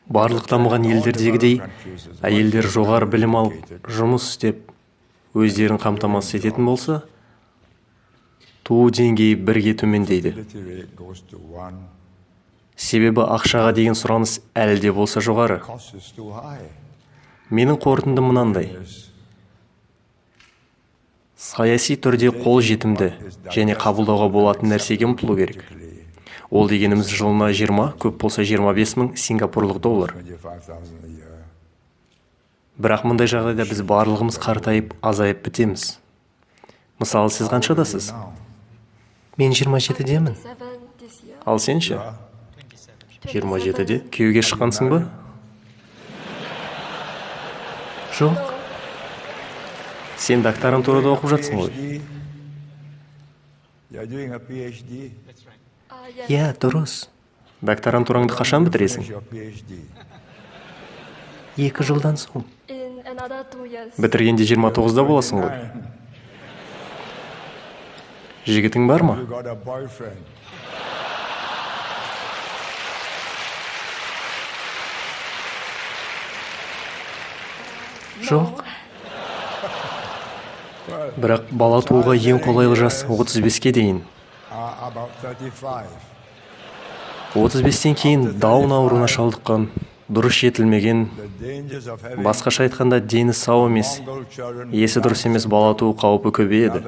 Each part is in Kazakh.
Барлық дамыған елдердегідей әйелдер жоғары білім алып, жұмыс істеп, өздерін қамтамасыз ететін болса, туу деңгейі бірге төмендейді. Себебі ақшаға деген сұраныс әлі де болса жоғары. Менің қорытындым мынандай. Саяси түрде қол жетімді және қабылдауға болатын нәрсеге ұмтылу керек. Ол дегеніміз жылына 20, көп болса 25 мың сингапурлық доллар. Бірақ мұндай жағдайда біз барлығымыз қартайып, азайып бітеміз. Мысалы, сіз қаншадасыз? Мен 27-демін. Ал сен ше? 27-де. Күйеуге шыққансың ба? Жоқ. Сен докторантурада оқып жатсың ғой. Иә, дұрыс. Докторантураңды қашан бітіресің? 2 жылдан соң. Бітіргенде 29-да боласың ғой. Жігітің бар ма? Жоқ. Бірақ бала тууға ең қолайлы жас 35-ке дейін. 35-тен кейін даун ауруына шалдыққан, дұрыс жетілмеген, басқаша айтқанда дені сау емес, есі дұрыс емес бала туу қаупі көбейеді.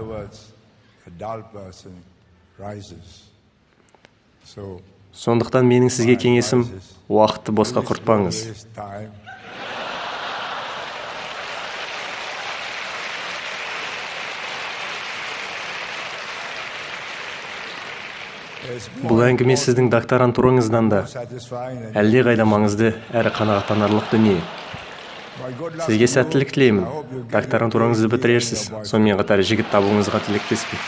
Сондықтан менің сізге кеңесім, уақытты босқа құртпаңыз. Бұл әңгіме сіздің докторантураңыздан да әлдеқайда маңызды әрі қанағаттанарлық дүние. Сізге сәттілік тілеймін. Докторантураңызды бітірерсіз. Сонымен қатар жігіт табуыңызға тілектеспін.